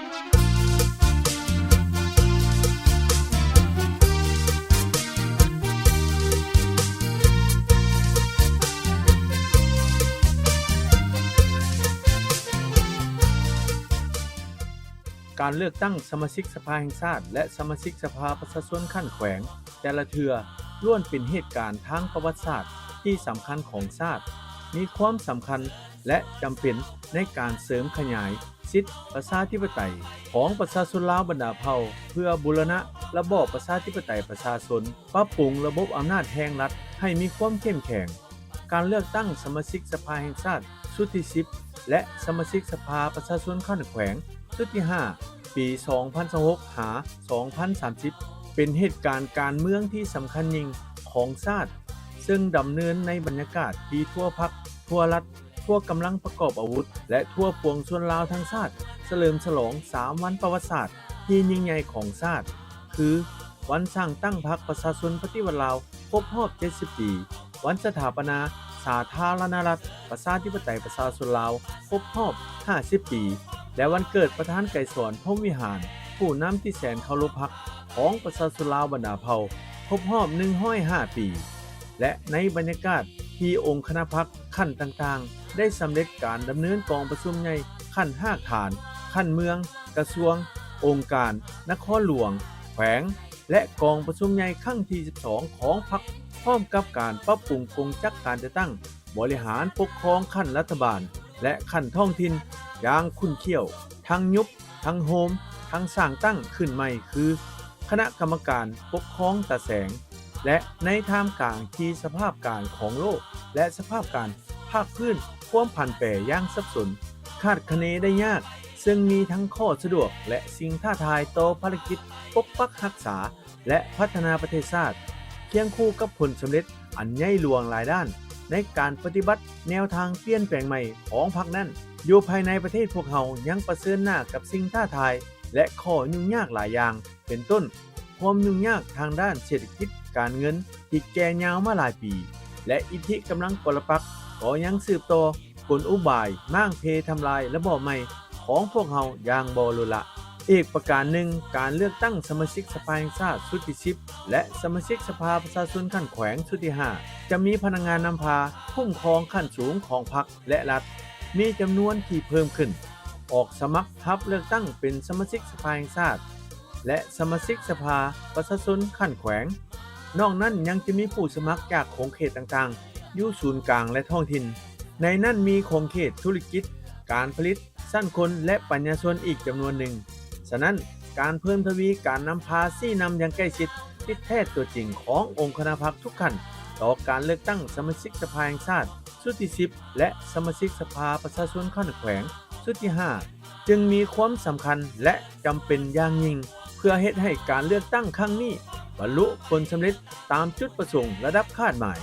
ການເລືອກຕັ້ງສະມາຊິກສະພາແຫ່ງຊາດ ແລະ ສະມາຊິກສະພາປະຊາຊົນຂັ້ນແຂວງແຕ່ລະເທື່ອ ລ້ວນເປັນເຫດການທາງປະຫວັດສາດທີ່ສຳຄັນຂອງຊາດ, ມີຄວາມສຳຄັນ ແລະ ຈຳເປັນໃນການເສີມຂະຫຍາຍສິດປະຊາທິປະໄຕຂອງປະຊາຊົນລາວບັນດາເຜົ່າ ເພື່ອບູລະນະລະບອບປະຊາທິປະໄຕປະຊາຊົນ, ປັບປຸງລະບົບອຳນາດແຫ່ງລັດໃຫ້ມີຄວາມເຂັ້ມແຂງ. ການເລືອກຕັ້ງສະມາຊິກສະພາແຫ່ງຊາດຊຸດທີສິບ ແລະ ສະມາຊິກສະພາປະຊາຊົນຂັ້ນແຂວງຊຸດທີຫ້າ ປີສອງພັນຊາວຫົກ ຫາ ສອງພັນສາມສິບ ເປັນເຫດການການເມືອງທີ່ສຳຄັນຍິ່ງຂອງຊາດ, ເຊິ່ງດຳເນີນໃນບັນຍາກາດທີ່ທົ່ວພັກ, ທົ່ວລັດ, ທົ່ວກຳລັງປະກອບອາວຸດ ແລະ ທົ່ວປວງຊົນລາວທັງຊາດ ສະເຫຼີມສະຫຼອງສາມວັນປະຫວັດສາດທີ່ຍິ່ງໃຫຍ່ຂອງຊາດ ຄື ວັນສ້າງຕັ້ງພັກປະຊາຊົນປະຕິວັດລາວຄົບຮອບເຈັດສິບປີ, ວັນສະຖາປະນາສາທາລະນະລັດ ປະຊາທິປະໄຕປະຊາຊົນລາວຄົບຮອບຫ້າສິບປີ ແລະ ວັນເກີດປະທານໄກສອນ ພົມວິຫານ ຜູ້ນຳທີ່ແສນເຄົາລົບຮັກຂອງປະຊາຊົນລາວບັນດາເຜົ່າ ຄົບຮອບໜຶ່ງຮ້ອຍຫ້າປີ ແລະ ໃນບັນຍາກາດທີ່ອົງຄະນະພັກຂັ້ນຕ່າງໆ ໄດ້ສຳເລັດການດຳເນີນກອງປະຊຸມໃຫຍ່ຂັ້ນຮາກຖານ, ຂັ້ນເມືອງ, ກະຊວງ, ອົງການ, ນະຄອນຫຼວງ, ແຂວງ ແລະ ກອງປະຊຸມໃຫຍ່ຄັ້ງທີສິບສອງຂອງພັກ ພ້ອມກັບການປັບປຸງກົງຈັກການຈັດຕັ້ງບໍລິຫານປົກຄອງຂັ້ນລັດຖະບານ ແລະ ຂັ້ນທ້ອງຖິ່ນຢ່າງຂຸ້ນຂ້ຽວ, ທັງຍຸບ, ທັງໂຮມ, ທັງສ້າງຕັ້ງຂຶ້ນໃໝ່ ຄື ຄະນະກຳມະການປົກຄອງຕາແສງ ແລະ ໃນທ່າມກາງທີ່ສະພາບການຂອງໂລກ ແລະ ສະພາບການພາກພື້ນ ຄວາມຜັນແປຢ່າງສັບສົນ, ຄາດຄະເນໄດ້ຍາກ, ເຊິ່ງມີທັງຂໍ້ສະດວກ ແລະ ສິ່ງທ້າທາຍຕໍ່ພາລະກິດປົກປັກຮັກສາ ແລະ ພັດທະນາປະເທດຊາດ, ຄຽງຄູ່ກັບຜົນສຳເລັດອັນໃຫຍ່ຫຼວງຫຼາຍດ້ານໃນການປະຕິບັດແນວທາງປ່ຽນແປງໃໝ່ຂອງພັກນັ້ນ, ຢູ່ພາຍໃນປະເທດພວກເຮົາຍັງປະເຊີນໜ້າກັບສິ່ງທ້າທາຍ ແລະ ຂໍ້ຫຍຸ້ງຍາກຫຼາຍຢ່າງ, ເປັນຕົ້ນ ຄວາມຫຍຸ້ງຍາກທາງດ້ານເສດຖະກິດການເງິນທີ່ແກ່ຍາວມາຫຼາຍປີ ແລະ ອິດທິກຳລັງປະລະປັກກໍຍັງສືບຕໍ່ ກົນອຸບາຍມ້າງເພທຳລາຍລະບອບໃໝ່ຂອງພວກເຮົາຢ່າງບໍ່ລົດລະ. ອີກປະການໜຶ່ງ, ການເລືອກຕັ້ງສະມາຊິກສະພາແຫ່ງຊາດຊຸດທີສິບ ແລະ ສະມາຊິກສະພາປະຊາຊົນຂັ້ນແຂວງຊຸດທີຫ້າ ຈະມີພະນັກງານນຳພາຄຸ້ມຄອງຂັ້ນສູງຂອງພັກ ແລະ ລັດ ມີຈຳນວນທີ່ເພີ່ມຂຶ້ນ ອອກສະໝັກຮັບເລືອກຕັ້ງເປັນສະມາຊິກສະພາແຫ່ງຊາດ ແລະ ສະມາຊິກສະພາປະຊາຊົນຂັ້ນແຂວງ. ນອກນັ້ນຍັງຈະມີຜູ້ສະໝັກຈາກຂົງເຂດຕ່າງໆ ຢູ່ສູນກາງ ແລະ ທ້ອງຖິ່ນ, ໃນນັ້ນມີຂົງເຂດທຸລະກິດ, ການຜະລິດ, ຊັ້ນຄົນ ແລະ ປັນຍາຊົນອີກຈຳນວນໜຶ່ງ. ສະນັ້ນ, ການເພີ່ມທະວີການນຳພາຊີ້ນຳຢ່າງໃກ້ຊິດ, ຕິດແທດຕົວຈິງຂອງອົງຄະນະພັກທຸກຂັ້ນ ຕໍ່ການເລືອກຕັ້ງສະມາຊິກສະພາແຫ່ງຊາດຊຸດທີສິບ ແລະ ສະມາຊິກສະພາປະຊາຊົນຂັ້ນແຂວງຊຸດທີຫ້າ ຈຶ່ງມີຄວາມສຳຄັນ ແລະ ຈຳເປັນຢ່າງຍິ່ງ ເພື່ອເຮັດໃຫ້ການເລືອກຕັ້ງຄັ້ງນີ້ບັນລຸຜົນສຳເລັດຕາມຈຸດປະສົງລະດັບຄາດໝາຍ.